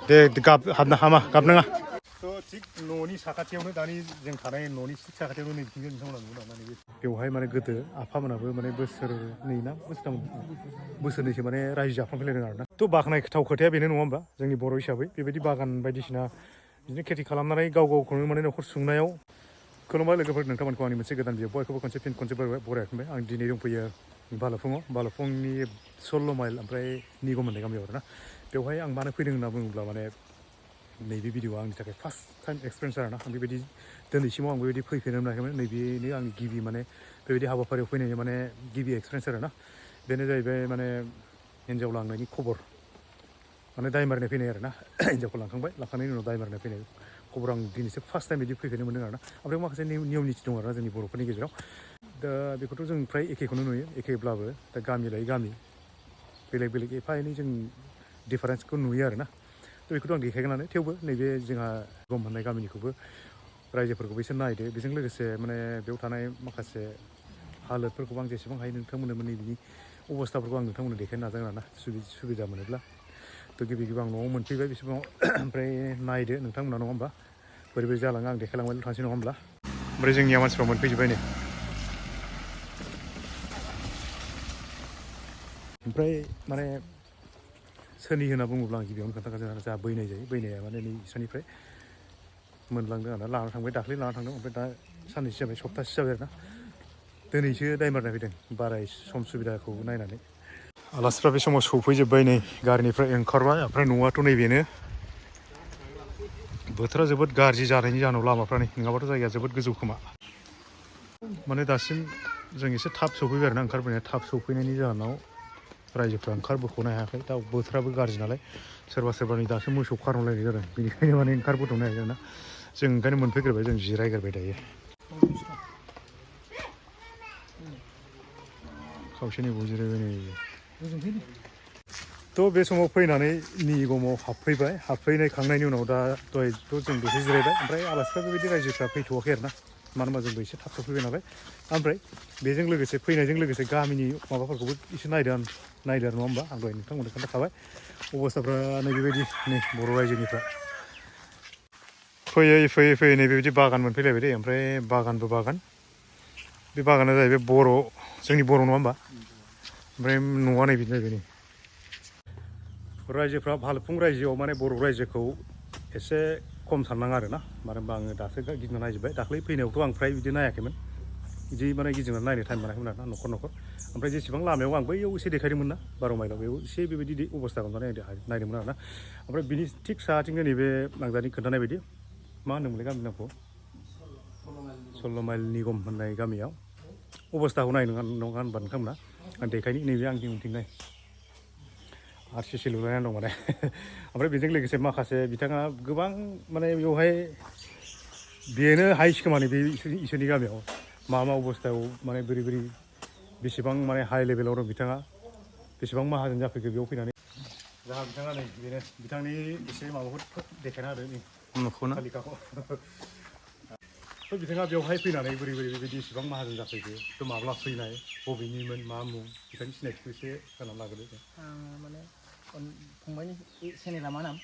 दे हाबना हामा गाबनाङा थ' थिग न'नि साखाथियावनो दानि जों थानाय न'नि थिग साखाथियावनो नै बिथिंजाय नोंथांमोना नुनो माने बेवहाय माने गोदो आफामोनाबो माने बोसोरनै ना बोसोरनैसो माने रायजो जाखांफैलायदों आरोना थ' बाख्नायथाव खोथाया बेनो नङा होमबा जोंनि बर' हिसाबै बेबायदि बागान बायदिसिना बिदिनो खेथि खालामनानै गाव गावखौनो माने न'खर सुंनायाव खुलुमबाय लोगोफोर नोंथांमोनखौ आंनि मोनसे गोदान बियो बयखौबो खनसे बरायफिनबाय आं दिनै दंफैयो बालुफुंनि 16 माइल ओमफ्राय निगम होननाय गामियाव आरोना बेवहाय आं मानो फैदों होनना बुङोब्ला माने नैबे भिडिअआ आंनि थाखाय फार्स्ट टाइम एक्सपिरियेन्स आरोना आं बेबायदि दिनैसिमाव आं बेबायदि फैफेरनो मोनाखैमोन नैबेनो आंनि गिबि माने बेबायदि हाबाफारियाव फैनायनि माने गिबि एक्सपिरियेन्स आरोना बेनो जाहैबाय माने हिन्जाव लांनायनि खबर माने दाय मारिनाय फैनाय आरोना हिन्जावखौ लांखांनायनि उनाव दाय मारिनाय फैनाय खबर आं दिनैसो फार्स्ट टाइम बिदि फैफेरनो मोनदों आरोना ओमफ्राय माखासे नियम निथि दं आरोना जोंनि बर'फोरनि गेजेराव दा बेखौथ' जों फ्राय एखेखौनो नुयो एखेब्लाबो दा गामि लायै गामि बेलेग बेलेग एफा एनै जों डिफारेन्सखौ नुयो आरोना थ' बेखौथ' आं देखायगोनानो थेवबो नैबे जोंहा गम होननाय गामिनिखौबो रायजोफोरखौबो एसे नायदो बेजों लोगोसे माने बेयाव थानाय माखासे हालोदफोरखौबो आं जेसेबां हायो नोंथांमोननो माने बिनि अबस्थाफोरखौ आं नोंथांमोननो देखायनो नाजागोन आरोना सुबिदा मोनोब्ला थ' गिबि आं न'आव मोनफैबाय बे समाव ओमफ्राय नायदो नोंथांमोना नङा होमबा बोरै बोरै जालाङो आं देखायलांबायल' थांसै नङा होमब्ला ओमफ्राय जोंनिया मानसिफ्रा मोनफैजोब्बाय नै ओमफ्राय माने सोरनि होनना बुङोब्ला आं गिबियावनो खोन्थाखासै जोंहा बैनाय जायो बैनाया माने नै इसोरनिफ्राय मोनलांदों आरोना लाना थांबाय दाख्लै लाना थांदों ओमफ्राय दा साननैसो जाबाय सप्तासे जाबाय आरोना दिनैसो दाय मारिना फैदों बारा सम सुबिदाखौ नायनानै आलासिफ्रा बे समाव सौफैजोब्बाय नै गारिनिफ्राय ओंखारबाय ओमफ्राय न'आथ' नैबेनो बोथोरा जोबोद गाज्रि जानायनि जाहोनाव लामाफ्रा नै नङाबाथ' जायगाया जोबोद गोजौ खोमा माने दासिम जों एसे थाब सौफैबाय आरोना ओंखारबोनाया थाब सौफैनायनि जाहोनाव रायजोफ्रा ओंखारबोख'नो हायाखै दा बोथोराबो गाज्रि नालाय सोरबा नै दासो मोसौ खारनलायनाय जादों बेनिखायनो माने ओंखारबोथ'नो हायाखै आरोना जों ओंखायनो मोनफैग्रोबाय जों जिरायग्रोबाय दायो खावसेनि जिरायबाय नै थ' बे समाव फैनानै निगमाव हाबफैनायखांनायनि उनाव दा दहायथ' जों दसे जिरायबाय ओमफ्राय आलासिफ्रा बेबायदि रायजोफ्रा फैथ'वाखै आरोना मानो होनबा जोंबो एसे थाब सफैबाय नालाय ओमफ्राय बेजों लोगोसे फैनायजों लोगोसे गामिनि माबाफोरखौबो एसे नायदो आरो नङा होमबा आं दहाय नोंथांमोननो खोन्थाखाबाय अबस्थाफ्रा नै बेबायदि नै बर' रायजोनिफ्रा फैयै नै बेबायदि बागान मोनफैलायबाय दे ओमफ्राय बागानबो बागान बे बागाना जाहैबाय जोंनि बर' नङा होमबा ओमफ्राय न'आ नै बिदिनो जाहैबाय नै रायजोफ्रा भालुफुं रायजोआव माने बर' रायजोखौ एसे खम साननाङा आरोना मानो होनबा आङो दासो गिदिंना नायजोब्बाय दाख्लै फैनायावथ' आं फ्राय बिदि नायाखैमोन बिदि माने गिदिंनानै नायनो टाइम मोनाखैमोन आरोना न'खर ओमफ्राय जेसेबां लामायाव आं बैयाव एसे देखायदोंमोन ना 12 माइलाव बेयाव एसे बेबायदि अबस्थाखौ नायदोंमोन आरोना ओमफ्राय बिनि थिग साहाथिंनो नैबे आं दानि खोन्थानाय बायदि मा होनदोंमोनलाय गामिनि नामखौ 16 माइल निगम होननाय गामियाव अबस्थाखौ नाय नङा होनबा नोंथांमोना आं देखायनि नैबे आंनि उनथिं नाय RCC लुलायनानै दं माने ओमफ्राय बेजों लोगोसे माखासे बिथाङा गोबां माने बेवहाय बेनो हाइस खोमानि बे इसोरनि गामियाव मा अबस्थायाव माने बोरै बेसेबां माने हाइ लेभेलाव दं बिथाङा बेसेबां माहाजोन जाफैखो बेयाव फैनानै जाहा बिथाङा नै बेनो बिथांनि एसे माबाखौ देखायना होदो नै तालिकाखौ थ' बिथाङा बेवहाय फैनानै बोरै बेबायदि इसेबां माहाजोन जाफैखो थ' माब्ला फैनाय बबेनिमोन मा मुं बिथांनि सिनायथिखौ एसे होनानै लाग्रोदो माने फंबायनि चेनेला मा नाम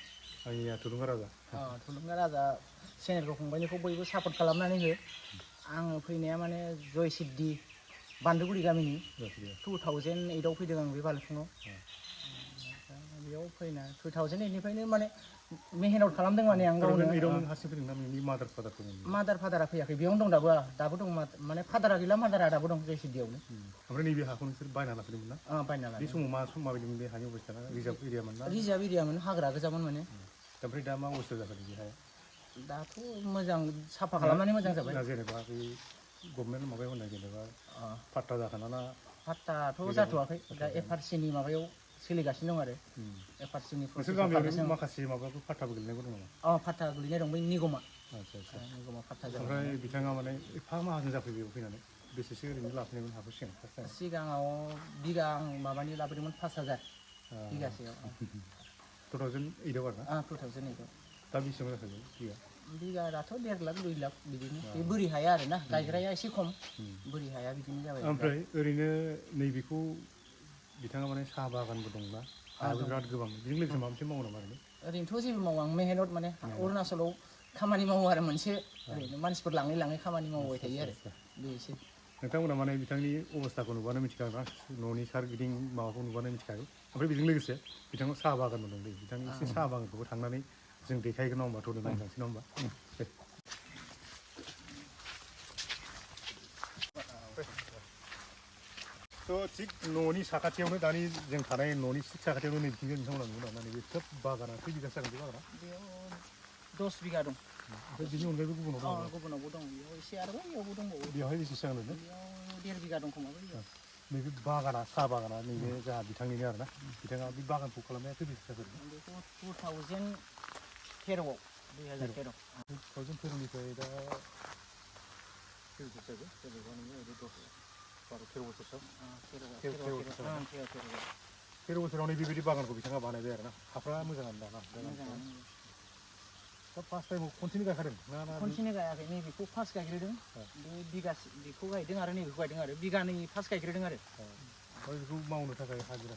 आंनिया थुलुंगा राजा थुलुंगा राजा चेनेलखौ फंबायनिखौ बयबो सापर्ट खालामनानै हो आङो फैनाया माने जय सिद्धि बान्दोगुरि गामिनि 2008आव फैदों आं बे भालुफुङाव बेयाव फैना 2008निफ्रायनो माने मेहनत खालामदों माने आं गावनो मादार फादारा फैयाखै बेयावनो दं दाबो दं माने फादारा गैला मादारा दाबो दं जय सिद्धियावनो ओमफ्राय नैबे हाखौ नोंसोर बायना लाफैदोंमोन ना बायना लादों बे समाव माबायदिमोन बे हानि अबस्थाया रिजार्भ एरियामोन ना रिजार्भ एरियामोन हाग्रा गोजामोन माने ओमफ्राय दा मा अबस्था जाखो बे हाया दाथ' मोजां साफा खालामनानै मोजां जाबाय जेनेबा बे गभर्नमेन्ट माबायाव होनाय जेनेबा फाट्टा जाखाना ना फाट्टाथ' जाथ'वाखै दा FRCनि माबायाव सोलिगासिनो दं आरो FRCनि नोंसोर गामियाव माखासे माबाफोर फाट्टाबो गोलैनायबो दं नामा फाट्टा गोलैनाय दं बै निगमा निगमा फाट्टा जाबाय ओमफ्राय बिथाङा माने एफा माहाजोन जाफैयो बेयाव फैनानै बेसेसो ओरैनो लाफैनायमोन हाखौ सिगाङाव बिगा आं माबानि लाबोदोंमोन 5000 बिगासेयाव 2008आव आरो ना 2008आव दा बेसेबां जाखो बिगा दाथ' 1.5 लाख 2 लाख बिदिनो बे बोरि हाया आरो ना गायग्राया एसे खम बोरि हाया बिदिनो जाबाय ओमफ्राय ओरैनो नैबेखौ बिथाङा माने साहा बागानबो दंना हायाबो बिराद गोबां बेजों लोगोसे माबा मोनसे मावो नामा ओरैनो? ओरैनोथ' जेबो मावा आं मेहनत माने अरुणाचलाव खामानि मावो आरो मोनसे ओरैनो मानसिफोर लाङै खामानि मावबाय थायो आरो बे एसे। नोंथांमोना माने बिथांनि अबस्थाखौ नुबानो मिथिखागोन न'नि सारगिदिं माबाखौ नुबानो मिथिखागोन ओमफ्राय बेजों लोगोसे बिथांनाव साहा बागानबो दं दै बिथांनि एसे साहा बागानखौबो थांनानै जों देखायगोन नङा होमबा थौदो नायलांसै नङा होमबा दे। थ' थिग न'नि साखाथियावनो दानि जों थानाय न'नि साखाथियावनो नै बिथिंजाय नोंथांमोना नुनो मोना नैबे खोब बागाना खै बिगासो जागोन बे बागाना? बेयाव 10 बिगा दं। ओमफ्राय बिनि अनगायैबो गुबुनाव दङ? गुबुनावबो दं बेयाव एसे आरोबाव बेयावबो दंबावो। बेवहाय बेसेसो जागोन ओरैनो? बेयाव 1.5 बिगा दं खोमा बैयाव। नैबे बागाना साहा बागाना नैबे जोंहा बिथांनिनो आरोना बिथाङा बे बागानखौ खालामनाया खै बोसोर जाखो? बेखौ 2013 2013 2013निफ्राय दा खै बोसोर जाखो? जेनेबा नोङो ओरै 13 बोसोरसो 13 बोसोरावनो बेबायदि बागानखौ बिथाङा बानायबाय आरोना हाफ्रा मोजाङानो दाना दा फार्स्ट टाइमाव खनसेनो गायखादों ना? खनसेनो गायाखै नैबेखौ फार्स्ट गायग्रोदों बे बिगासे बेखौ गायदों आरो नैबेखौ गायदों आरो बिगानै फार्स्ट गायग्रोदों आरो। ओमफ्राय बेखौ मावनो थाखाय हाजिरा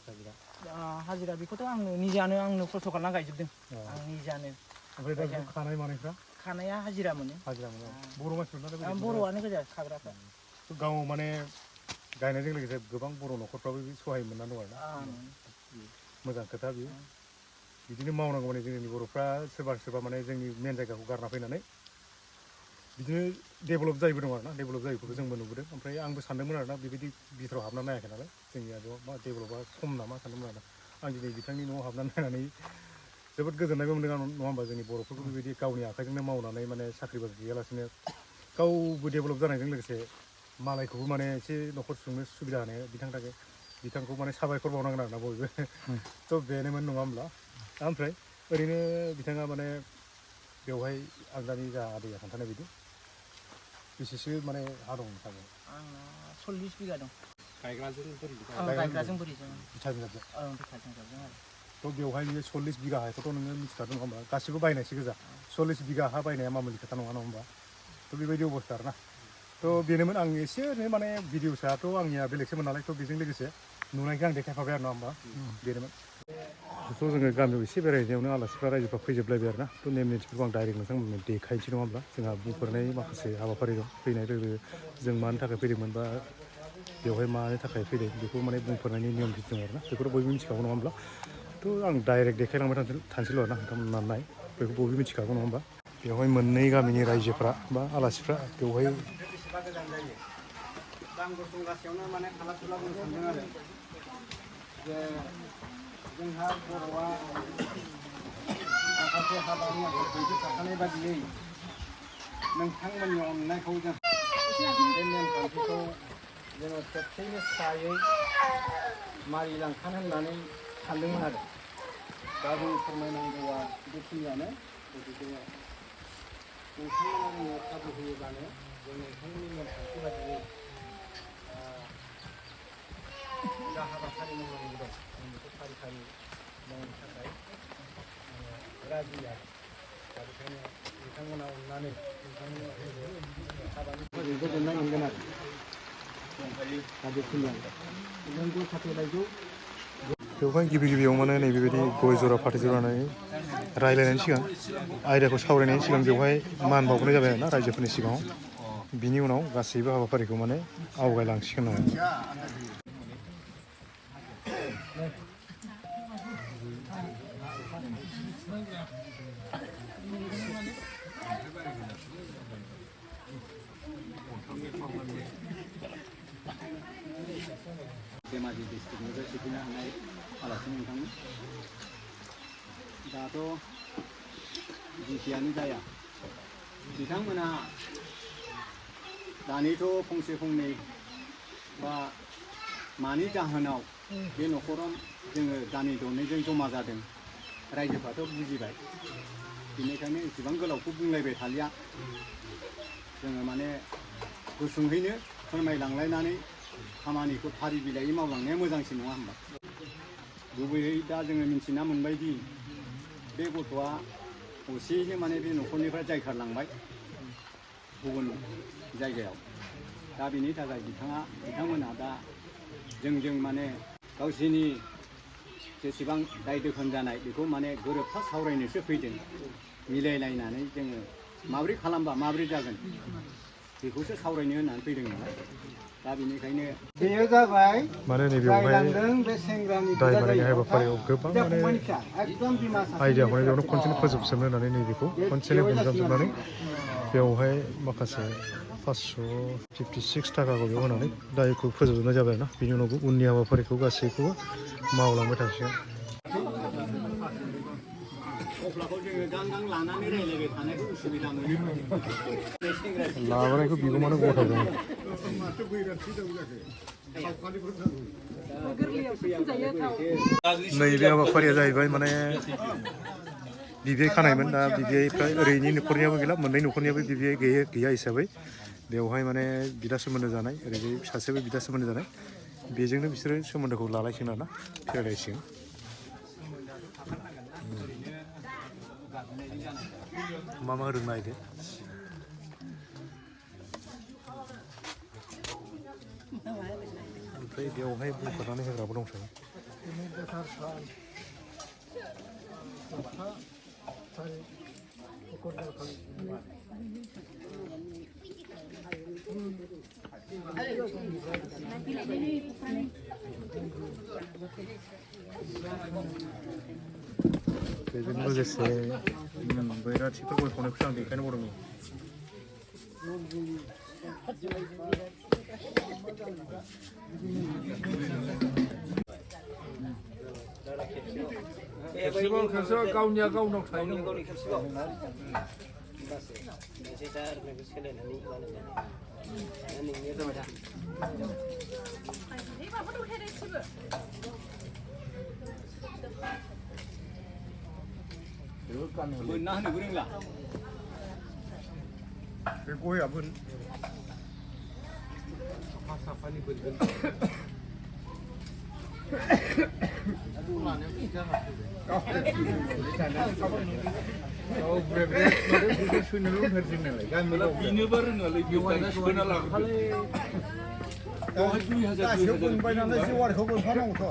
हाजिरा बेखौथ' आंनो खस्थ' खालामना गायजोबदों आं निजानो। ओमफ्राय दा बेखौ खानाय मानायफ्रा? खानाया हाजिरा मोनो। बर' मानसिफोरना? बर'आनो गोजा खाग्राफ्रा। गाव माने गायनायजों लोगोसे गोबां बर' न'खरफ्राबो सहाय मोननानै दं आरोना मोजां खोथा बेयो बिदिनो मावनांगौ माने जोंनि बर'फ्रा सोरबा माने जोंनि मेन जायगाखौ गारना फैनानै बिदिनो डेभेलप जायैबो दं आरोना डेभेलप जायैखौबो जोंबो नुबोदों ओमफ्राय आंबो सानदोंमोन आरोना बेबायदि भितराव हाबना नायाखै नालाय जोंनिया बेयाव मा डेभेलपआ खम नामा सानदोंमोन आरोना आं दिनै बिथांनि न'आव हाबनानै नायनानै जोबोद गोजोननायबो मोनदों आं नङा होमबा जोंनि बर'फोरखौ बेबायदि गावनि आखाइजोंनो मावनानै माने साख्रि बाख्रि गैयालासिनो गावबो डेभेलप जानायजों लोगोसे मालायखौबो माने एसे न'खर सुंनो सुबिदा होनाया बिथांखौ माने साबायखर बावनांगोन आरोना बयबो थ' बेनोमोन नङा होमब्ला ओमफ्राय ओरैनो बिथाङा माने बेवहाय आं दानि जा आदैया खोन्थानाय बायदि बेसेसो माने हा दं नोंथांनाव? आंना 40 बिगा दं। गायग्राजों बोरिजों बिथाजों बिथाजों आरो थ' बेवहाय बियो 40 बिगा हाखौथ' नोङो मिथिखादों नङा होमबा गासिबो बायनायसो गोजा 40 बिगा हा बायनाया मामुलि खोथा नङा होमबा थ' बेबायदि अबस्था आरोना थ' बेनोमोन आं एसे ओरैनो माने भिडिअसआथ' आंनिया बेलेगसोमोन नालाय थ' बेजों लोगोसे नुनायखौ आं देखायफाबाय आरो नङा होमबा बेनोमोन थ' जोङो गामियाव एसे बेरायनायावनो आलासिफ्रा रायजोफ्रा फैजोबलायबाय आरोना थ' नेम निथिफोरखौ आं डाइरेक्ट नोंथांमोननो देखायनोसै नङा होमब्ला जोंहा बुंफोरनाय माखासे हाबाफारि दं फैनाय लोगो जों मानि थाखाय फैदोंमोन बा बेवहाय मानि थाखाय फैदों बेखौ माने बुंफोरनायनि नियम निथि दं आरोना बेखौथ' बयबो मिथिखागौ नङा होमब्ला थ' आं डाइरेक्ट देखायलांबाय थानोसैल' आरोना नोंथांमोना नाय बेखौ बयबो मिथिखागौ नङा होमबा बेवहाय मोननै गामिनि रायजोफ्रा बा आलासिफ्रा बेवहाय बेसेबा गोजान जायो दा आं गसंगासेयावनो माने थाला थुला बुंनो सानदों आरो जे जोंहा बर'आ माखासे हाबानि आदब थाखानाय बादियै नोंथांमोननि अननायखौ जों बे नेमखान्थिखौ जोङो खेबसेयैनो स्रायै मारिलांखानो होननानै सानदोंमोन आरो दा जों फोरमायनांगौआ बेखिनियानो गतिके नोंथांमोना जोंनो खाबु होयोब्लानो जों नोंथांमोननि नेमखान्थि बादियै जा हाबाफारि मावनांगौ दं जों बेखौ फारि फारि मावनो थाखाय राजि आरो दा बेखायनो नोंथांमोना अननानै नोंथांमोननि हाबानि गोजोननाय मोनगोन आरो दा बेखिनियानो जों गय फाथै लाइजौ बेवहाय गिबियाव माने नैबेबायदि गय जरा फाथै जरा होनानै रायलायनायनि सिगां आयदाखौ सावरायनायनि सिगां बेवहाय मान बावनाय जाबाय आरोना रायजोफोरनि सिगाङाव बिनि उनाव गासैबो हाबाफारिखौ माने आवगायलांसिगोन आरो धेमाजि डिस्ट्रिक्टनिफ्राय सफैनो हानाय आलासि नोंथांमोन दाथ' जिखियानो जाया बिथांमोना दानिथ' फंसे फंनै बा मानि जाहोनाव बे न'खराव जोङो गामि दरनैजों जमा जादों रायजोफ्राथ' बुजिबाय बेनिखायनो एसेबां गोलावखौ बुंलायबाय थालिया जोङो माने गुसुङैनो फोरमायलांलायनानै खामानिखौ फारि बिलायै मावलांनाया मोजांसिन नङा होमबा गुबैयै दा जोङो मिन्थिना मोनबायदि बे गथ'आ असेयैनो माने बे न'खरनिफ्राय जायखारलांबाय गुबुन जायगायाव दा बेनि थाखाय बिथांमोना दा जोंजों माने गावसिनि जेसेबां दाय दोफोन जानाय बेखौ माने गोरोबथा सावरायनोसो फैदों मिलायलायनानै जोङो माबोरै खालामबा माबोरै जागोन बेखौसो सावरायनो होननानै फैदों नालाय दा बेनिखायनो बेयो जाबाय माने नैबेयावहाय बे सेंग्रानि दाय मारिनाय हाबाफारियाव गोबां माने आइडियाखौनो बेयावनो खनसेनो फोजोबजोबनो होननानै नैबेखौ खनसेनो हमजाबजोबनानै बेवहाय माखासे 556 थाखाखौ बेयाव होनानै दायखौ फोजोबजोबनाय जाबाय आरोना बेनि उनावबो उननि हाबाफारिखौ गासैखौबो मावलांबाय थासिगोन अब्लाखौ जोङो दां लानानै रायज्लायबाय थानायखौ उसुबिदा मोनो लाबोनायखौ बिगोमानो गथायदों नैबे हाबाफारिया जाहैबाय माने बिबिआइ खानायमोन दा बिबिआइफ्रा ओरैनि न'खरनियाबो गैला मोननै न'खरनियाबो बिबिआइ गैया हिसाबै बेवहाय माने बिदा सोमोन्दो जानाय ओरैजाय सासेबो बिदा सोमोन्दो जानाय बेजोंनो बिसोरो सोमोन्दोखौ लालायसिगोन आरोना फेरायलायसिगोन मा होदों नायदो ओमफ्राय बेवहाय बुंफोरनानै होग्राबो दंसै बेजों लोगोसे बैराथिफोर गय खावनायखौसो आं देखायनो बावदोंमोन खेबसेबाव गावनिया गावनाव थायो बोनना होनोबो रोंला बे गयाबो साफानि बोनगोन बिनोबा रोङालै बेवहाय सोना लाखालै बेवहाय 2000 बोनबाय नालाय जेवारिखौ बोनफानांगौथ'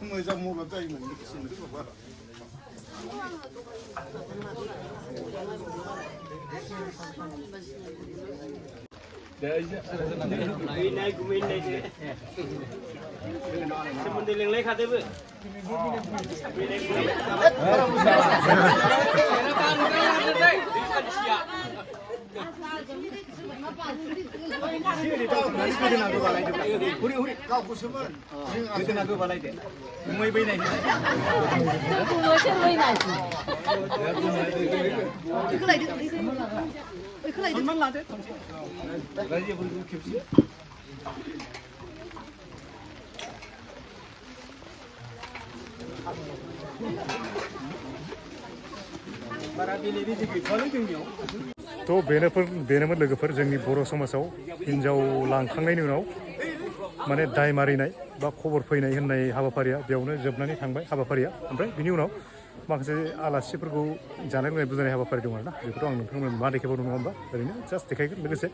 मोजां मबाइल जायोमोन सोमोन्दो लिंलायखादोबो गावखौसोमोन गोदोना गोबालायदो मै बैनायनि सनमान लादो रायजोफोरखौ खेबसे बारा बेलेगनि जे गैथ'वालै जोंनियाव थ' बेनोमोन लोगोफोर जोंनि बर' समाजाव हिन्जाव लांखांनायनि उनाव माने दाय मारिनाय बा खबर फैनाय होननाय हाबाफारिया बेयावनो जोबनानै थांबाय हाबाफारिया ओमफ्राय बिनि उनाव माखासे आलासिफोरखौ जानाय लोंनाय बुजायनाय हाबाफारि दं आरोना बेखौथ' आं नोंथांमोन मा देखायबावदों नङा होमबा ओरैनो जास्ट देखायगोन लोगोसे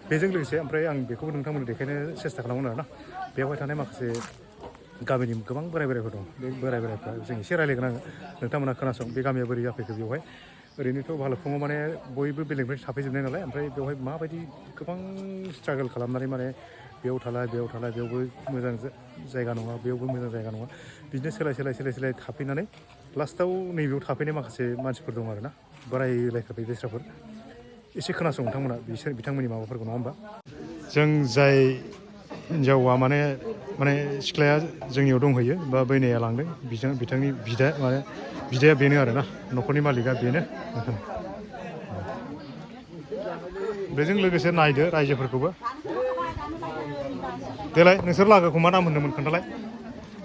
बेजों लोगोसे ओमफ्राय आं बेखौबो नोंथांमोननो देखायनो सेस्था खालामगोन आरोना बेवहाय थानाय माखासे गामिनि गोबां बोरायफोर दं बे बोरायफ्रा जों एसे रायलायगोन आङो नोंथांमोना खोनासं बे गामिया बोरै जाफैखो बेवहाय ओरैनोथ' भालुकफुङाव माने बयबो बेलेगनिफ्राय थाफैजोबनाय नालाय ओमफ्राय बेवहाय माबायदि गोबां स्ट्रागोल खालामनानै माने बेयाव थालाय बेयावबो मोजां जायगा नङा बेयावबो मोजां जायगा नङा बिदिनो सोलाय थाफैनानै लास्टआव नैबेयाव थाफैनाय माखासे मानसिफोर दं आरोना बोरायलायखाबाय बेस्राफोर एसे खोनासं नोंथांमोना बिथांमोननि माबाफोरखौ नङा होमबा जों जाय हिन्जावा माने सिख्लाया जोंनियाव दंहैयो बा बैनाया लांदों बिथांनि बिदाया बेनो आरोना न'खरनि मालिकआ बेनो बेजों लोगोसे नायदो रायजोफोरखौबो देलाय नोंसोर लागोखौ मा नाम होनदोंमोन खोन्थालाय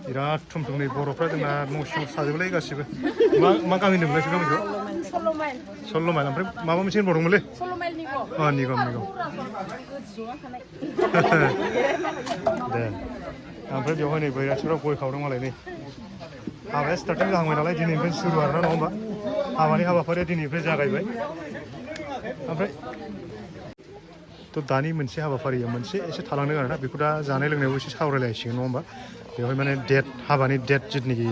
बिराद थुमथुम नै बर'फ्रा जोंना न' सिङाव थाजोबोलै गासिबो मा गामि होनदोंमोनलाय बे गामिखौ सल्ल' माइल ओमफ्राय माबा मोनसे होनबावदोंमोनलै निगम दे ओमफ्राय बेवहाय नै बैराथिफ्रा गय खावदों मालाय नै हाबाया स्टार्टिं जाहांबाय नालाय दिनैनिफ्राय सुरु आरोना नङा होमबा हाबानि हाबाफारिया दिनैनिफ्राय जागायबाय ओमफ्राय थ' दानि मोनसे हाबाफारिया मोनसे एसे थालांदों आरोना बेखौ दा जानाय लोंनायाव एसे सावरायलायसिगोन नङा होमबा बेवहाय माने डेट हाबानि डेट जिथुनाखि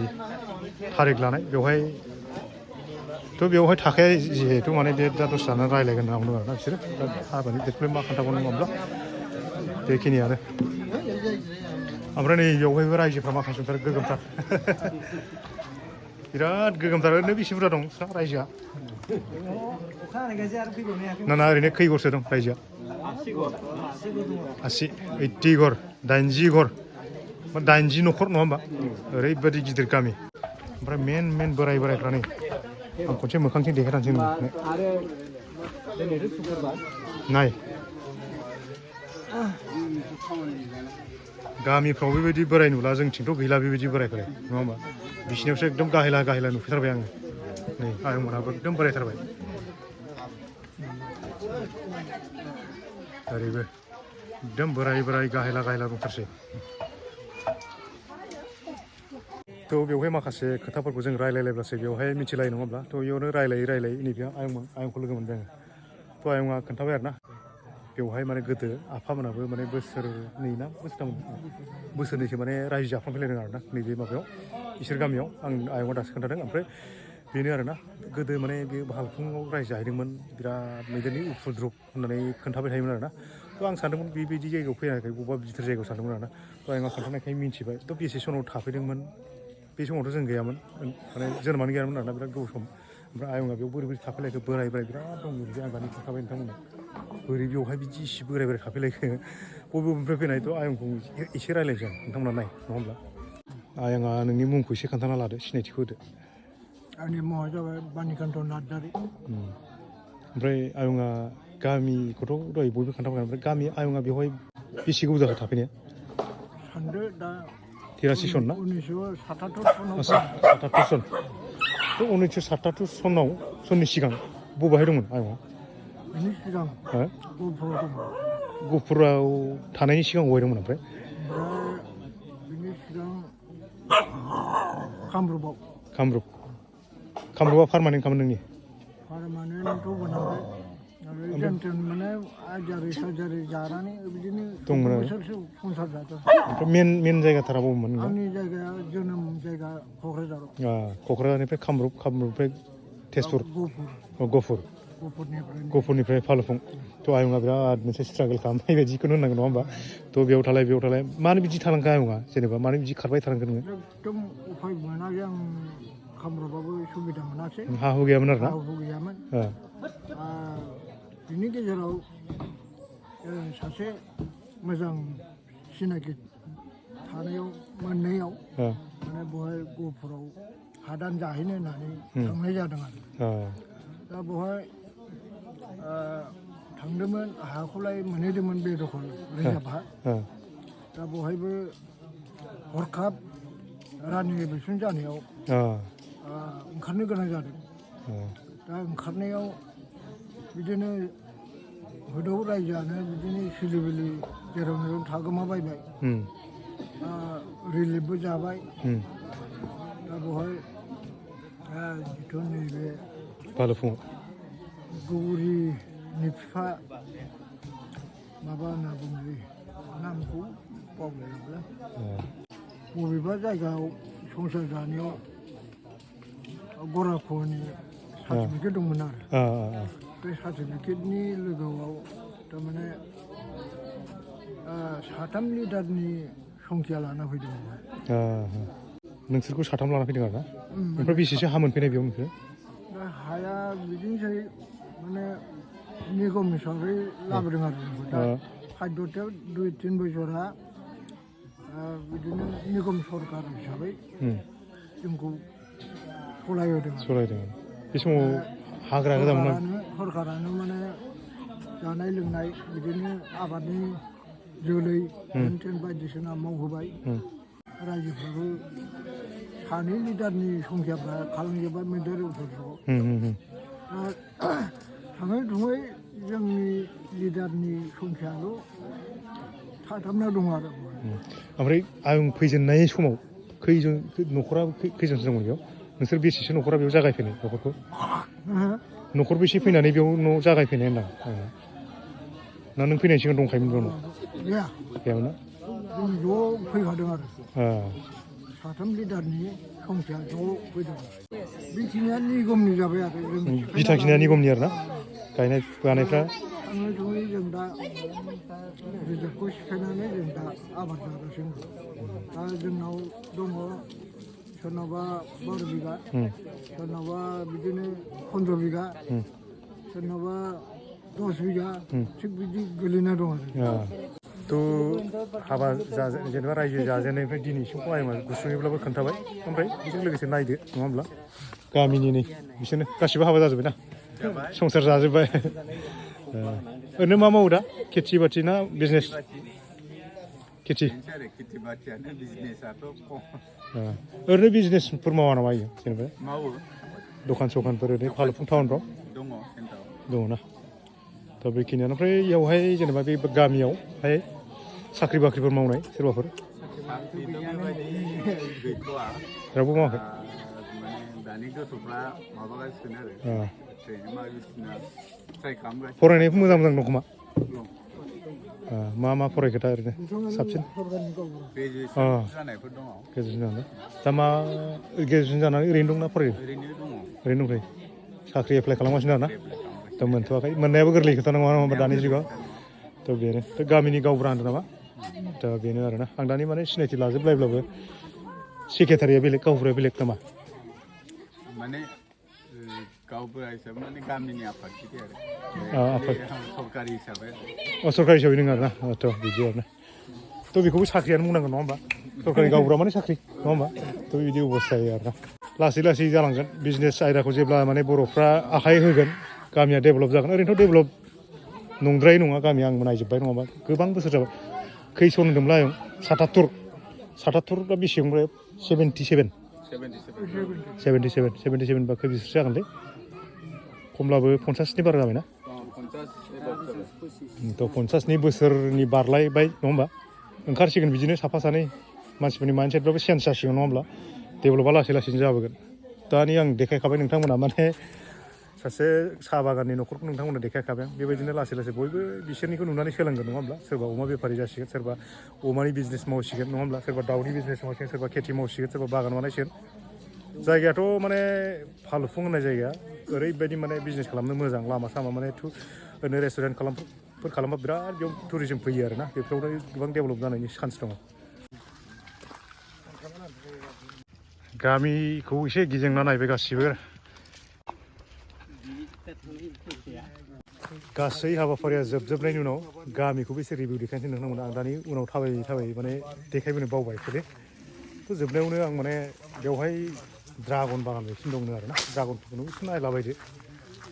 थारिख लानाय बेवहाय थ' बेवहाय थाखाया जिहेतु माने बे दा दसे जानानै रायलायगोन होनना बुंदों आरोना बिसोरो दा हाबानि डेटखौलाय मा खोन्थाबावनो नङा होमब्ला बेखिनियानो ओमफ्राय नै बेवहायबो रायजोफ्रा माखासेफोर गोगोमथार बिराद गोगोमथार ओरैनो बेसे बुरजा दं नोंस्रा रायजोआ ना ना ओरैनो खै घरसो दं रायजोआ 80 घर 80 घर 80 न'खर नङा होमबा ओरैबायदि गिदिर गामि ओमफ्राय मेन बोरायफ्रा नै आं खनसे मोखांथिं देखायनानैसै नाय गामिफ्राव बेबायदि बोराय नुला जोंथिंथ' गैला बेबायदि बोरायफोर नङा होमबा बिसिनियावसो एकदम गाहेला नुफैथारबाय आङो नै आयंमोनहाबो एकदम बोरायथारबाय ओरैबो एकदम बोराय गाहेला दंथारसै थ' बेवहाय माखासे खोथाफोरखौ जों रायलायलायब्लासो बेवहाय मिथिलायो नङा होमब्ला थ' बेयावनो रायलायै नैबे आयंखौ लोगो मोनबाय आङो थ' आयंआ खोन्थाबाय आरोना बेवहाय माने गोदो आफामोनाबो माने बोसोरनै ना बोसोरनैसो माने रायजो जाफ्रामफैलायदों आरोना नैबे माबायाव इसोर गामियाव आं आयंआ दासो खोन्थादों ओमफ्राय बेनो आरोना गोदो माने बे भालुफुङाव रायजो जाहैदोंमोन बिराद मैदेरनि उपद्रब होननानै खोन्थाबाय थायोमोन आरोना थ' आं सानदोंमोन बेबायदि जायगायाव फैयाखै बबेबा गिदिर जायगायाव सानदोंमोन आरोना थ' आयंआ खोन्थानायखाय मिन्थिबाय थ' बेसे समाव थाफैदोंमोन बे समावथ' जों गैयामोन माने जोनोमानो गैयामोन आरोना बिराद गोबाव सम ओमफ्राय आयंआ बेयाव बोरै थाफैलायखो बोराय बिराद दं बिदि आं दानि खोन्थाबाय नोंथांमोननो बोरै बेवहाय बिदि इसे बोराय थाफैलायखो बबेनिफ्राय फैनायथ' आयंखौ एसे रायलायनोसै आं नोंथांमोना नाय नङा होमब्ला आयंआ नोंनि मुंखौ एसे खोन्थाना लादो सिनायथिखौ होदो आंनि मुङा जाबाय बानिकान्त नार्जारि ओमफ्राय आयंआ गामिखौथ' दहाय बयबो खोन्थाबाय ओमफ्राय गामि आयंआ बेवहाय बेसे गोबाव जाखो थाफैनाया सानदो दा 83 सन ना 1977 सन थ' 1977 सननि सिगां बबेहाय दंमोन आयंआ बिनि सिगां गहपुराव दंमोन गहपुराव थानायनि सिगां बबेहाय दंमोन ओमफ्राय बिनि सिगां कामरुपआ पारमानेन्ट खामोन नोंनि पारमानेन्टथ' मोनाखै आरो जेनथेन माने सार्जारि जानानै बिदिनो दंमोन बोसोरसो संसार जादों ओमफ्राय मेन जायगाथारा बबेमोन आंनि जायगाया जोनोम जायगा क'क्राझाराव क'क्राझारनिफ्राय कामरुपनिफ्राय तेजपुर गहपुरनिफ्राय भालुफुं थ' आयंआ बिराद मोनसे स्ट्रागोल खालामनाय बायदिखौनो होननांगोन नङा होमबा थ' बेयाव थालाय मानो बिदि थालांखो आयंआ जेनेबा मानो बिदि खारबाय थालांखो नोङो एकदम उफाय मोनाखै आं कामरुपआबो सुबिदा मोनासै हा हु गैयामोन आरोना हा हु गैयामोन बिनि गेजेराव सासे मोजां सिनाखि मोननायाव माने बहाय गहपुराव हादान जाहैनो होननानै थांनाय जादों आरो दा बहाय थांदोंमोन हाखौलाय मोनहैदोंमोन बेदखल रिजार्भ हा दा बहायबो हरखाब रानि इलेकसन जानायाव ओंखारनो गोनां जादों दा ओंखारनायाव बिदिनो होदाव रायजोआनो बिदिनो सिलिबिलि जेराव मेराव थागोमाबायबाय रिलिफबो जाबाय दा बहाय जिथु नैबे भालुफुङाव गौरिनि बिफा माबा होनना बुङो नामखौ बावलायलांबाय बबेबा जायगायाव संसार जानायाव गराख'नि सार्टिफिकेट दंमोन आरो बे सार्टिफिकेटनि लोगोआव थारमाने 3 लिटारनि संख्या लाना फैदोंमोन नोंसोरखौ 3 लाना फैदों आरोना ओमफ्राय बेसेसो हा मोनफैनाय बेयाव नोंसोर दा हाया बिदिनोसै माने निगम हिसाबै लाबोदों आरो जोंखौ दा खाद्यथायाव 2-3 बोसोरा बिदिनो निगम सरकार हिसाबै जोंखौ सालायहोदों बे समाव हाग्रा गोजामोन सरकारानो माने जानाय लोंनाय बिदिनो आबादनि जोलै पेन्सन बायदिसिना मावहोबाय रायजोफ्राबो 2 लिटारनि संख्याफ्रा खालामजोब्बाय मैदेर उपद्रबआव थाङै थुङै जोंनि लिडारनि संख्याल' थाथाबना दं आरो ओमफ्राय आं फैजेननाय समाव न'खरा खैजनसो दंमोन बेयाव नोंसोर बेसेसो न'खरा बेयाव जागायफैनाय न'खरखौ न'खर बेसे फैनानै बेयाव न' जागायफैनाय होनदां ना नों फैनाय सिगां दंखायोमोन बेयावनो गैया गैयामोन ना जों ज' फैखादों आरो ओ साथाम लिडारनि संख्या ज' फैदों बेखिनिया निगमनि जाबाय आरो जों बिथाखिनिया निगमनि आरो ना गायनाय फुनायफ्रा थाङै थुङै जों दा रिजार्भखौ सिफायनानै जों दा आबाद जागासिनो दा जोंनाव दङ सोरनावबा 12 बिगा सोरनावबा बिदिनो 15 बिगा सोरनावबा 10 बिगा थिग बिदि गोलैना दं आरो थ' हाबा जेनेबा रायजो जाजेननायनिफ्राय दिनैसिमखौ आं गुसुङैब्लाबो खोन्थाबाय ओमफ्राय बेजों लोगोसे नायदो नङा होमब्ला गामिनि नै बिसोरनो गासिबो हाबा जाजोब्बाय ना संसार जाजोब्बाय ओरैनो मा मावो दा खेथि बाथि ना बिजनेस खेथि खेथि बाथियानो बिजनेसाथ' ओरैनो बिजनेसफोर मावा नामा इयो जेनेबा मावो दखान सखानफोर ओरैनो फालुफुं टाउनफ्राव दङ सेन्टाराव दङ ना दा बेखिनियानो ओमफ्राय इयावहाय जेनेबा बे गामियावहाय साख्रि बाख्रिफोर मावनाय सोरबाफोर गैथ'आ रावबो मावाखै माने दानि गथ'फ्रा माबागासिनो आरो ट्रेनिं बायदिसिना ट्राइ खालामगासिनो फरायनायखौ मोजां मोजां दं खोमा मा मा फरायखो दा ओरैनो साबसिन ग्रेजुवेसन जानायफोर दङ ग्रेजुवेसन जानानै दा मा ग्रेजुवेसन जानानै ओरैनो दंना फरायो ओरैनो दङ ओरैनो दंखायो साख्रि एप्लाइ खालामगासिनो आरोना दा मोनथ'वाखै मोननायाबो गोरलै खोथा नङा होनबा दानि जुगाव थ' बेनो थ' गामिनि गावबुरा होनदों नामा दा बेनो आरोना आं दानि माने सिनायथि लाजोबलायब्लाबो सेक्रेटारिया बेलेग गावबुराया बेलेग नामा माने गावबुरा हिसाबै माने गामिनि आफादगिरि आफाद आरो सरकारि हिसाबै सरकारि हिसाबै नों आरोना थ' बिदि आरोना थ' बेखौबो साख्रियानो बुंनांगोन नङा होमबा सरकारि गावबुरा माने साख्रि नङा होमबा थ' बिदि अबस्था जायो आरोना लासै लासै जालांगोन बिजनेस आयदाखौ जेब्ला माने बर'फ्रा आखाइ होगोन गामिया डेभेलप जागोन ओरैनोथ' डेभेलप नंद्राय नङा गामिया आंबो नायजोब्बाय नङाबा गोबां बोसोर जाबाय खैसन होनदोंमोनलाय आयं 77 बा बेसेबां 77 बा खै बोसोरसो जागोनलै खमब्लाबो 50नि बारा जाबायना 50नि बोसोरनि बारलायबाय नङा होमबा ओंखारसिगोन बिदिनो साफा सानै मानसिफोरनि माइन्डसेटफ्राबो चेन्ज जासिगोन नङा होमब्ला डेभेलपआ लासै लासैनो जाबोगोन दानि आं देखायखाबाय नोंथांमोना माने सासे साहा बागाननि न'खरखौ नोंथांमोना देखायखाबाय बेबायदिनो लासै लासै बयबो बिसोरनिखौ नुनानै सोलोंगोन नङा होमब्ला सोरबा अमा बेफारि जासिगोन सोरबा अमानि बिजनेस मावसिगोन नङा होमब्ला सोरबा दाउनि बिजनेस मावसिगोन सोरबा खेथि मावसिगोन सोरबा बागान बानायसिगोन जायगायाथ' माने फालुफुं होननाय जायगाया ओरैबायदि माने बिजनेस खालामनो मोजां लामा सामा माने ओरैनो रेस्टुरेन्ट खालामबा बिराद बेयाव टुरिजम फैयो आरोना बेफोरावनो गोबां डेभेलप जानायनि चान्स दङ गामिखौ एसे गिदिंना नायबाय गासै हाबाफारिया जोबजोबनायनि उनाव गामिखौबो एसे रिभिउ देखायनोसै नोंथांमोना आं दानि उनाव थाबायै माने देखायबोनो बावबाय एक्सुलि थ' जोबनायावनो आं माने बेवहाय ड्रागन बागान बायदिसिना दंनो आरोना ड्रागनफोरखौनो एसे नायलाबायदो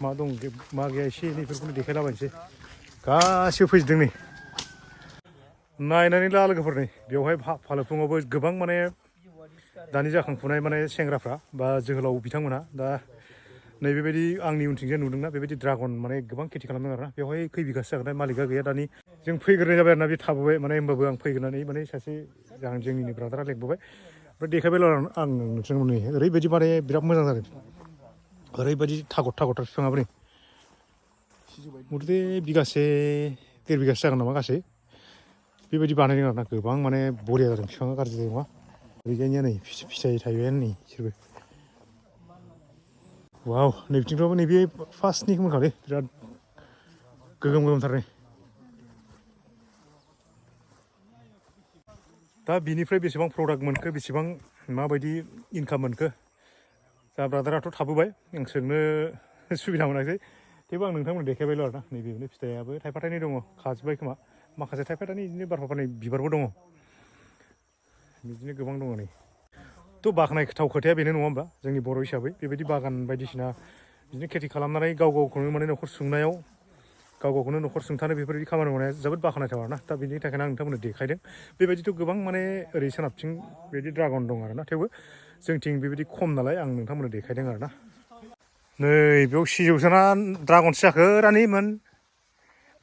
मा दं मा गैया एसे एनैफोरखौनो देखायलाबायनोसै गासिबो फैजोबदों नै नायनानै ला लोगोफोर नै बेवहाय फालुफुङावबो गोबां माने दानि जाखांफुनाय माने सेंग्राफ्रा बा जोहोलाव बिथांमोनहा दा नैबेबायदि आंनि उनथिंजाय नुदोंना बेबायदि ड्रागन माने गोबां खेथि खालामदों आरोना बेवहाय खै बिगासो जागोन मालिकआ गैया दानि जों फैग्रोनाय जाबाय आरोना बे थाबोबाय माने होमबाबो आं फैग्रोनानै माने सासे जोंनिनो ब्रादारा लेंबोबाय ओमफ्राय देखायबायल' आं नोंसोरनो नै ओरैबायदि माने बिराद मोजां जादों ओरैबायदि थागद बिफाङाबो नै मथथे बिगासे 1.5 बिगासो जागोन नामा गासै बेबायदि बानायदों आरोना गोबां माने बरिया जादों बिफाङा गाज्रि जानाय नङा ओरैजायनिया नै फिथाइ थाइबायानो नै बिसोरबो वाव नै बिथिंफ्राबो नैबे फार्स्टनि मोनखालै बिराद गोगोमथार नै दा बिनिफ्राय बेसेबां प्रडाक्ट मोनखो बेसेबां माबायदि इनकाम मोनखो जा ब्रादाराथ' थाबोबाय आं सोंनो सुबिदा मोनाखै थेवबो आं नोंथांमोन देखायबायल' आरोना नैबेनो फिथाइयाबो थाइफा थाइनै दङ खाजोब्बाय खोमा माखासे थाइफा थाइनै बिदिनो बारफानाय बिबारबो दङ बिदिनो गोबां दङ नै थ' बाख्नायथाव खोथाया बेनो नङा होमबा जोंनि बर' हिसाबै बेबायदि बागान बायदिसिना बिदिनो खेथि खालामनानै गाव गावखौनो माने न'खर सुंनायाव गाव गावखौनो न'खर सुंथानो बेफोरबायदि खामानि मावनाया जोबोद बाख्नायथाव आरोना दा बेनि थाखायनो आं नोंथांमोननो देखायदों बेबायदिथ' गोबां माने ओरै सोनाबथिं बेबायदि ड्रागन दं आरोना थेवबो जोंथिं बेबायदि खम नालाय आं नोंथांमोननो देखायदों आरोना नै बेयाव सिजौसो ना ड्रागनसो जाखो रानिमोन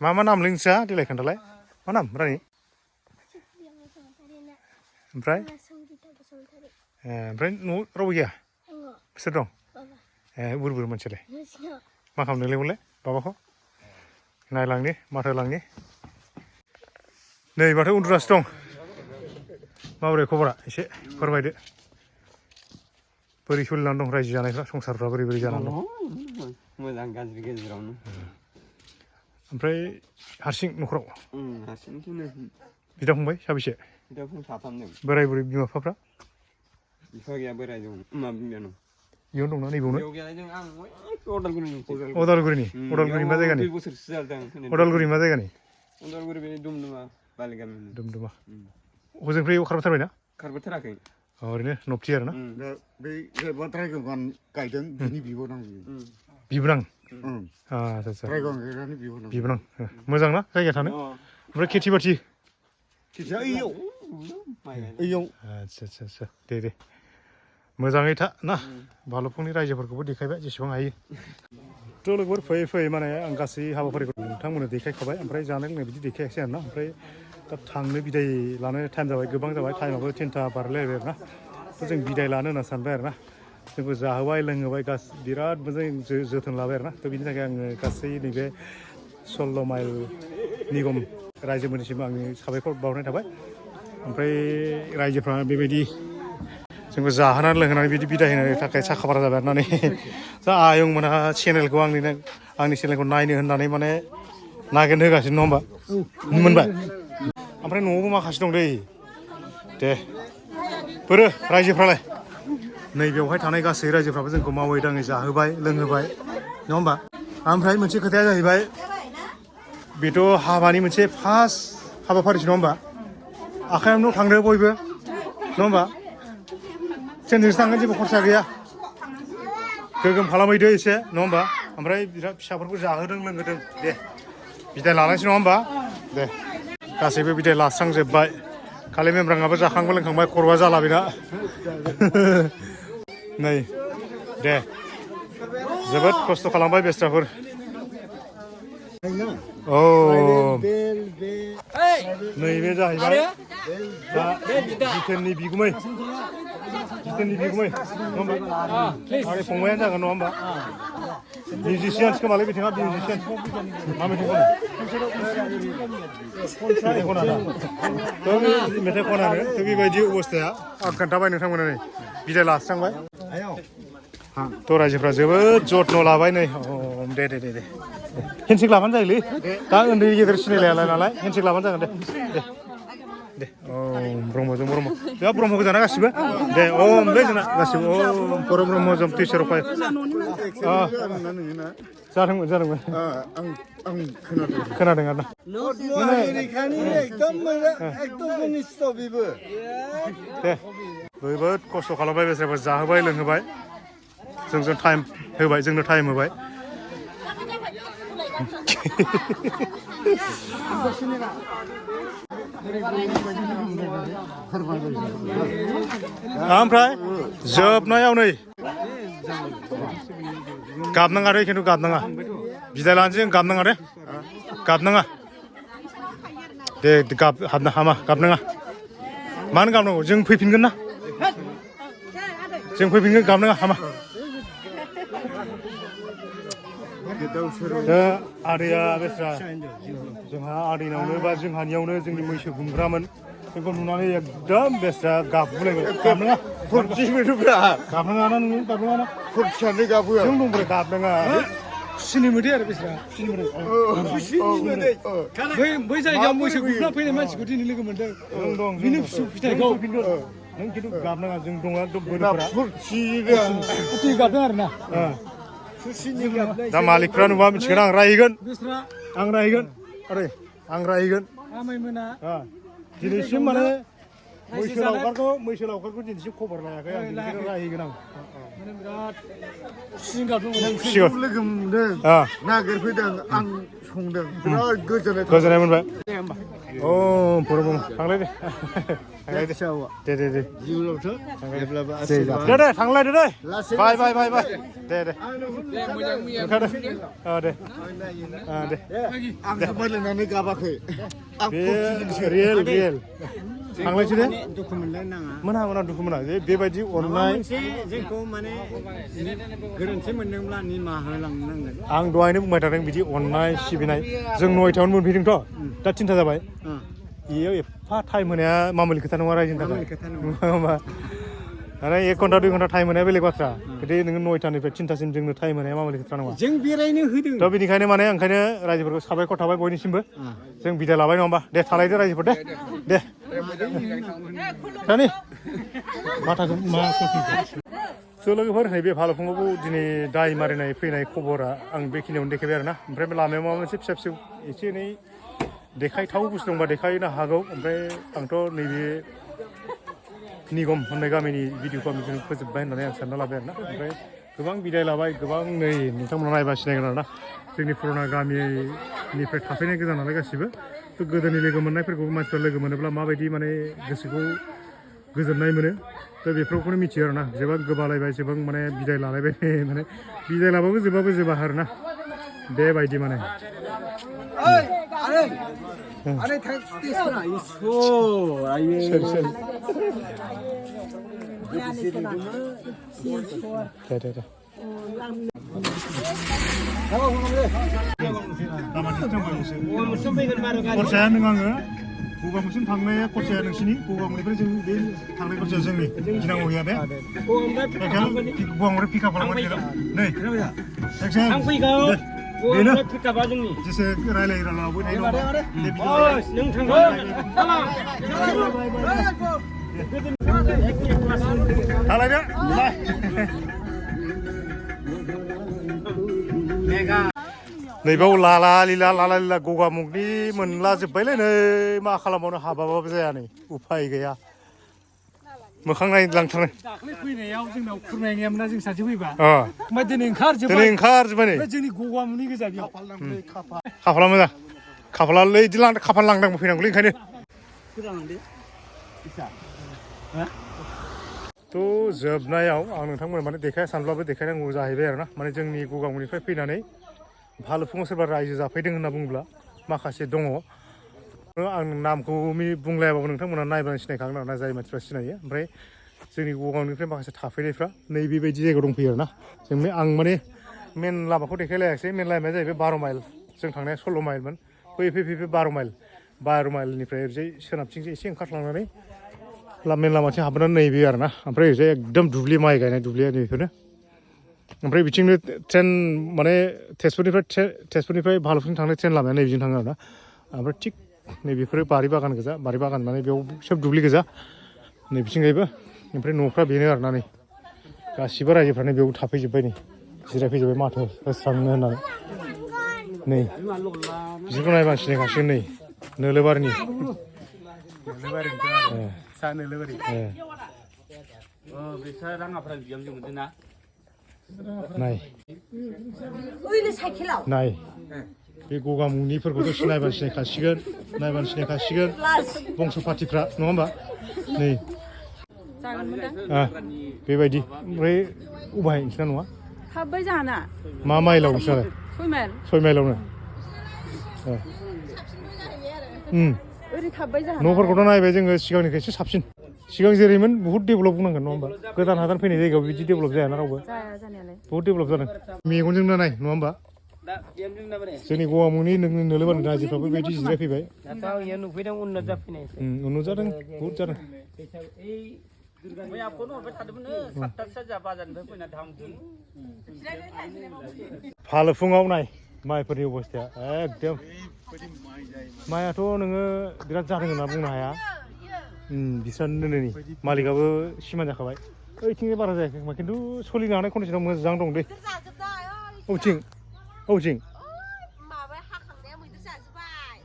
मा नामलै नोंस्रा देलाय खोन्थालाय मा नाम रानि ओमफ्राय ओमफ्राय न'आव रावबो गैया सोर दं बुर मानसियालाय मा खालामदोंलै मोनलाय बाबाखौ नायलांनि माथो लांनि नै माथो उन्दुनासो दं माबोरै खबरा एसे फोरमायदो बोरै सोलिनानै दं रायजो जानायफ्रा संसारफ्रा बोरै बोरै जानानै दं मोजां गाज्रि गेजेरावनो ओमफ्राय हारसिं न'खराव हारसिंखौनो बिदा फंबाय साबेसे बिदा फंबाय साथामजों बोराय बुरै बिमा बिफाफ्रा बिफा गैया बोराय दं मा बिमा दं बेयावनो दंना नैबावनो बेयाव गैया जों आं अदालगुरिनि अदालगुरिनि मा जायगानि 2 बोसोरसो जादों अदालगुरि मा जायगानि अदालगुरि बे दुमदुमा बालिगामिनि दुमदुमा हजोंनिफ्राय खारबोथारबायना खारबोथाराखै ओरैनो नबथि आरोना बै जेनेबा ड्रागन गायदों बिनि बिबोनां बिबोनां आच्छा ड्रागन गायग्रानि बिबोनां बिबोनां मोजां ना जायगाया थानो ओमफ्राय खेथि बाथि खेथिया ओइयाव आच्छा दे मोजाङै था ना भालुकफुंनि रायजोफोरखौबो देखायबाय जेसेबां हायो थ' लोगोफोर फैयै माने आं गासै हाबाफारिखौ नोंथांमोननो देखायखाबाय ओमफ्राय जानाय लोंनाय बिदि देखायाखिसै आरोना ओमफ्राय दा थांनो बिदाय लानो टाइम जाबाय गोबां जाबाय टाइमाबो 10ता बारलायबाय आरोना थ' जों बिदाय लानो होनना सानबाय आरोना जोंखौ जाहोबाय लोंहोबाय बिराद मोजां जोथोन लाबाय आरोना थ' बिनि थाखाय आङो गासै नैबे 16 माइल निगम रायजोफोरनिसिम आंनि साबायखर बावनाय थाबाय ओमफ्राय रायजोफ्रा बेबायदि जोंखौ जाहोनानै लोंहोनानै बिदि बिदाय होनो थाखाय साखाफारा जाबाय आरोना दा आयं मोनहा चेनेलखौ आंनि चेनेलखौ नायनो होननानै माने नागिरनो होगासिनो नङा होमबा मोनबाय ओमफ्राय न'आवबो माखासे दं दै दे बोरो रायजोफ्रालाय नैबेयावहाय थानाय गासै रायजोफ्राबो जोंखौ मावै दाङै जाहोबाय लोंहोबाय नङा होमबा ओमफ्राय मोनसे खोथाया जाहैबाय बेथ' हाबानि मोनसे फार्स्ट हाबाफारिसो नङा होमबा आखायावनो थांदो बयबो नङा होमबा ट्रेनजोंसो थांगोन जेबो खरसा गैया गोगोम खालामहैदो एसे नङा होमबा ओमफ्राय बिराद फिसाफोरखौ जाहोदों लोंहोदों दे बिदाय लानायसै नङा होमबा दे गासैबो बिदाय लास्रांजोब्बाय खालि मेमब्राङाबो जाखांबो लोंखांबाय खर'आ जाला बेना नै दे जोबोद खस्थ' खालामबाय बेस्राफोर औ नैबे जाहैबाय दा जितेननि बिगुमै नङा होमबा आरो फंबायानो जागोन नङा होमबा मिउजिसियान्स खोमालै बिथाङा मिउजिसियान मा मेथाइ खनो मेथाइ खनानो थ' बेबायदि अबस्थाया आं खोन्थाबाय नोंथांमोना नै बिदाय लास्रांबाय थ' रायजोफ्रा जोबोद जथ्न' लाबाय नै दे हेन्डसेक लाबानो जायोलै दा उन्दै गेदेर सिनायलायालाय नालाय हेन्डसेक लाबानो जागोन दे ब्रह्मजों ब्रह्म बे ब्रह्म गोजाना गासिबो दे लै जोंना गासिबो बर' ब्रह्मजों टिचार फाय जादोंमोन आं खोनादों आरोना दे जोबोद खस्थ' खालामबाय बेसोरबो जाहोबाय लोंहोबाय जोंनो टाइम होबाय ओमफ्राय जोबनायाव नै गाबनाङा दे खिन्थु गाबनाङा बिदाय लानोसै जों गाबनाङा दे गाबनाङा दे हामा गाबनाङा मानो गाबनांगौ जों फैफिनगोन ना गाबनाङा हामा दा आदैया बेस्रा जोंहा आदैनावनो बा जोंहानियावनो जोंनि मैसो गुमग्रामोन बेखौ नुनानै एकदम बेस्रा गाबगुलायबाय गाबनाङा गाबनाङा ना नोङो गाबनाङा ना खरसानो गाबो जों दंब्रा गाबनाङा खुसिनि मोदै आरो बेस्रा बै जायगायाव मैसो गुमग्रा फैनाय मानसिखौ दिनै लोगो मोनदों दं बिनि फिथाइखौ नों खिन्थु गाबनाङा जों दङ एकदम बोलोफोरा गाबदों आरो ना दा मालिकफ्रा नुबा मिथिगोन आं रायहैगोन दिनैसिम माने मैसो लावखारखौ दिनैसिम खबर लायाखै आं दिनैसिम रायहैगोन आं लोगो मोनदों नागिरफैदों आं संदों बिराद गोजोननाय मोनबाय थांलाय दे थांलायदो दे बाय दे आं जुमाय लोंनानै गाबाखै रियेल थांलायसै दे दुखु मोननो नाङा मोना दुखु मोना जे बेबायदि अननाय मोनसे जोंखौ माने गोरोन्थि मोनदोंब्ला निमाहा होलांनांगोन आं दहायनो बुंबाय थादों बिदि अननाय सिबिनाय जों 9थायावनो मोनफैदोंथ' दा 3था जाबाय बेयाव एफा टाइम होनाया मामुलि खोथा नङा रायजोनि थाखाय होमबा आरो 1 घन्टा 2 घन्टा टाइम होनाया बेलेग बाथ्रा जुदि नोङो 9थानिफ्राय 3थासिम जोंनो टाइम होनाया मामुलि खोथा नङा जों बेरायनो होदों दा बेनिखायनो माने ओंखायनो रायजोफोरखौ साबायखर थाबाय बयनिसिमबो जों बिदाय लाबाय नङा होमबा दे थालायदो रायजोफोर दे दानि माथाखौ मा स' लोगोफोर नैबे भालुफुङावबो दिनै दाय मारिनाय फैनाय खबरा आं बेखिनियावनो देखायबाय आरोना ओमफ्राय लामायाव माबा मोनसे फिसा फिसौ एसे एनै देखायथाव बुस्थु दंबा देखायनो हागौ ओमफ्राय आंथ' नैबे निगम होननाय गामिनि भिडिअखौ आं बेखौनो फोजोबबाय होननानै आं सानना लाबाय आरोना ओमफ्राय गोबां बिदाय लाबाय गोबां नै नोंथांमोना नायबा सिनायगोन आरोना जोंनि पुराना गामिनिफ्राय थाफैनाय गोजा नालाय गासिबो थ' गोदोनि लोगो मोननायफोरखौ मानसिफ्रा लोगो मोनोब्ला माबायदि माने गोसोखौ गोजोननाय मोनो थ' बेफोरखौनो मिथियो आरोना जेबां गोबालायबाय जेबां माने बिदाय लालायबाय माने बिदाय लाबाबो जोबा आरोना बेबायदि माने खरसाया नों आङो गगामुगसिम थांनाया खरसाया नोंसिनि गगामुगनिफ्राय जों बे थांनाय खरसाया जोंनि गिनांगौ गैया दे गगामुगनिफ्राय पिकआप खालामगोन नै आं फैगौ बेनो पिकआपआ जोंनि जेसे रायलायलांबाय थायो नों थांलायदो नैबाव लाला लिला गगामुगनि मोनला जोब्बायलै नै मा खालामबावनो हाबाबाबो जाया नै उफाय गैया मोखां नायलांथारनो दाख्लै फैनायाव जोंनाव खुरनाय गैयामोन जों सासे फैबा ओमफ्राय दिनै ओंखारजोब्बाय नै जोंनि गगामुगनि गोजा बेयाव खाफाला मोजां खाफालालै बिदि खाफाल लांदांबो फैनांगौलै ओंखायनो थ' जोबनायाव आं नोंथांमोन माने देखाया सानब्लाबो देखायनांगौ जाहैबाय आरोना माने जोंनि गगामुगनिफ्राय फैनानै भालुफुङाव सोरबा रायजो जाफैदों होनना बुङोब्ला माखासे दङ आं नामखौ बुंलायाबाबो नोंथांमोना नायबानो सिनायखागोन आरोना जाय मानसिफ्रा सिनायो ओमफ्राय जोंनि गगामुगनिफ्राय माखासे थाफैनायफ्रा नै बेबायदि जायगायाव दंफैयो आरोना जों आं माने मेन लामाखौ देखायलायाखिसै मेन लामाया जाहैबाय 12 माइल जों थांनाया 16 माइलमोन फैयै 12 माइलनिफ्राय ओरैजाय सोनाबथिंसो एसे ओंखारलांनानै मेन लामाथिं हाबनानै नैबे आरोना ओमफ्राय ओरैजाय एकदम दुब्लि माइ गायनाय दुब्लिया नैबेफोरनो ओमफ्राय बिथिंनो ट्रेन माने तेजपुरनिफ्राय भालुफुं थांनाय ट्रेन लामाया नैबेजों थाङो आरोना ओमफ्राय थिग नैबेफोरो बारि बागान गोजा बारि बागान माने बेयाव सोब दुब्लि गोजा नैबिथिंजायबो ओमफ्राय न'फ्रा बेनो आरोना नै गासिबो रायजोफ्रानो बेयाव थाफैजोब्बाय नै जिरायफैजोब्बाय माथो होस्रांनो होननानै नै बिसोरखौ नायबा सिनायखासिगोन नै नोलोबारिनि नाय बे गगामुगनिफोरखौथ' नायबानो सिनायखासिगोन बंस' पार्टिफ्रा नङा होमबा नै बेबायदि ओमफ्राय अबाहाय नोंसिना नङा थाबबाय जाहाना मा माइलाव नोंसिनालाय 6 माइलावनो ओरै थाबबाय जाहाना न'फोरखौथ' नायबाय जोङो सिगांनिफ्राय एसे साबसिन सिगां जेरैमोन बुहुत डेभेलप बुंनांगोन नङा होमबा गोदान हादान फैनाय जायगायाव बिदि डेभेलप जायाना रावबो बुहुत डेभेलप जादों मेगनजोंनो नाय नङा होमबा जोंनि गगामुगनि नोलोबारिनि रायजोफ्राबो बेबायदि जिरायफैबाय उन्नत जादों बुहुत जादों भालुफुङाव नाय माइफोरनि अबस्थाया एकदम माइआथ' नोङो बिराद जादों होनना बुंनो हाया बिस्रानो नै मालिकआबो सिमान जाखाबाय ओइथिंजाय बारा जायाखै खोमा खिन्थु सोलिनो हानाय कन्डिसनाव मोजां दं दै औथिं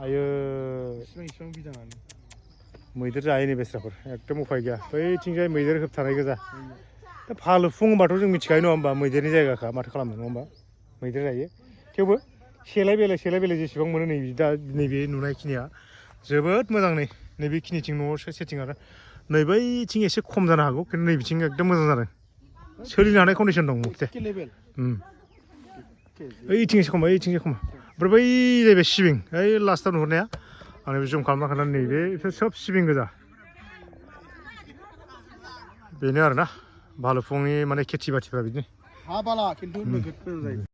आयो मैदेर जायो नै बेस्राफोर एकदम उफाय गैया बैथिंजाय मैदेर होबथानाय गोजा दा भालुफुं होनबाथ' जों मिथिखायो नङा होमबा मैदेरनि जायगाखा माथो खालामनो नङा होमबा मैदेर जायो थेवबो सेलाय बेलाय जेसेबां मोनो नै दा नैबे नुनायखिनिया जोबोद मोजां नैबेखिनिथिं न'आव सेटिं आरो नै बैथिं एसे खम जानो हागौ खिन्थु नैबिथिं एकदम मोजां जादों सोलिनो हानाय कन्डिसन दं मथे ओइथिं एसे खम ओमफ्राय बै जाहैबाय सिबिं ओइ लास्टआव नुहुरनाया आं बे जुम खालामना खोन्थानो नैबे सोब सिबिं गोजा बेनो आरोना भालुफुंनि माने खेथि बाथिफ्रा बिदिनो हा बाला खिन्थु नोगोद मोजां जायो